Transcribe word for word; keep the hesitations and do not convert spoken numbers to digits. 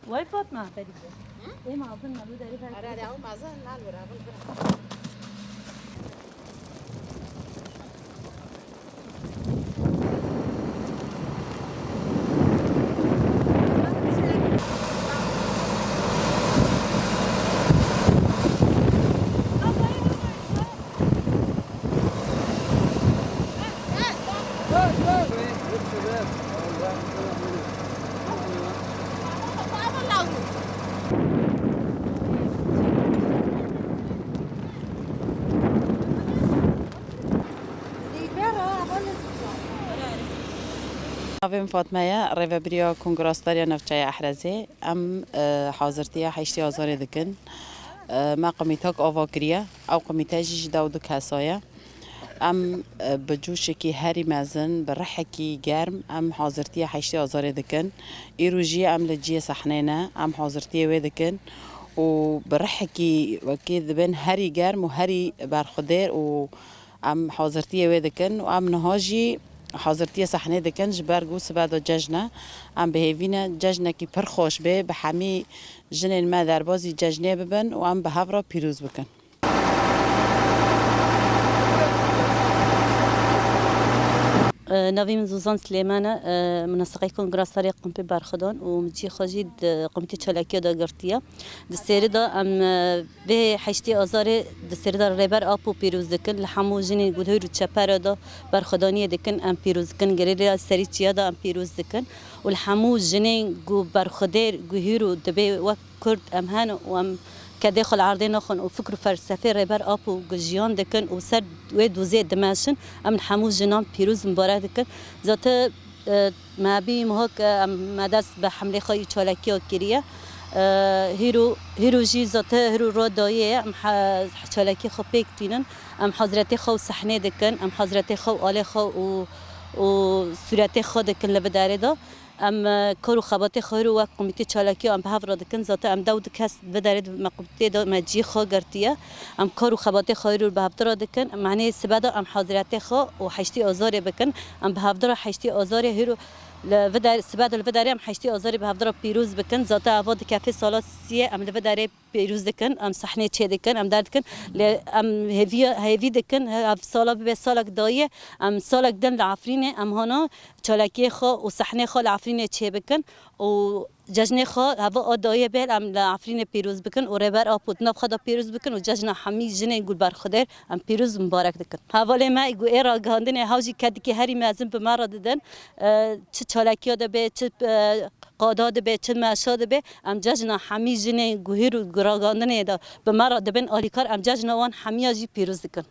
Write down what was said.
Vay Fatma, ferî. Ê mazin me bu derî ferî. Ara, ara, o mazin mal vura, vur, vur. Navê min Fatme ye, rêvebiriya Kongra Starî ya Navçeya Ehrezê. Em, e, hazirtiya heştê Azarê dikin. E, me komîtek ava kiriye. Ew komîte jî ji dew du kesa ye. Em, e, bi coşekî herî mezin, bi rihekî germ em hazirtiya heştê Azarê dikin. Îro jî em li cihê sehnê ne, em hazirtiyê wê dikin û bi rihekî wekî dibin herî germ û herî berxwedêr û em hazirtiyê wê dikin û em niha jî hazirtiyê sehnê dikin ji ber ku sibe de cejn e. Em bi hêvî ne cejnekî pir xweş bê, bi hemî jinên me derbazî cejnê bibin û em bi hev re pîroz bikin. Navê min Zozan Silêman e. Min seqey Kongra Starî ya Kompê Berxwedan û min cihê xwe jî di Komîtê Çalakiya de girtiye. Di sêrî de em, e, vê heştê Azarê di sêrî de Rêber Apo pîroz dikin. Li hemû jinên ku di hûr û çepera de berxwedaniyê dikin, em pîroz dikin. Girêdayî Serî Çiya de em pîroz dikin. Û li hemû jinên ku berxwedêr, ku hûr û dibê wek Kurd em hen û em kedê xwe li erdê naxin û fikr û felsefê Rêber Apo ku jiyan dikin û ser wê dozê dimeşin, em li hemû jinan pîroz mibarek dikin. Zaten, e, me bî miha ke em me dest bi hemlê xwe yî çalakiya kiriye. E, hîro, hîro jî zaten hîro ro dayê ye, em he-, çalakiyê xwe pêk tînin. Em hazretê xwe û sehnê dikin, em hazretê xwe û alê xwe û, û sûretê xwe dikin li vê derê de. Em, e, kar û xebatê xwe hîro wek komîtê çalakî em bi hev re dikin. Zaten em dew du kes vê derê di me komîtê de me cî xwe girtiye. Em kar û xebatê xwe hîro bi hevdi re dikin. Manê sibe de em haziretê xwe û heştê Azarê bikin. Em bi hevdi re heştê Azarê hîro li vê der-, sibe de li vê derê em heştê Azarê bi hevdi re pîroz bikin. Zaten eva dikefê sala siyê em li vê derê pêrûz dikin, em sehnê çê dikin, em derdikin. Lê em hêviya, hêvî dikin, he-, ev sala bibe salek dayê, em salek din li Efrînê, em hana çalakiyê xwe û sehnê xwe li Efrînê çê bikin û cejnê xwe heva a dayê bêl em li Efrînê pêrûz bikin û Rêber Apo di nav xwe de pêrûz bikin û cejna hemî jinên gulberxwedêr em pêrûz mibarek dikin. Hevalê me ku ê ragihandinê hew jî kedikê herî mezin bi me re didin, e, çi çalakiya de bê, çi, e, qada dibe, çi meşa dibe, em cejna hemî jinên guhîr û ragandinê de bi me re dibin alîkar, em cejna wan hemiya jî pîroz dikin.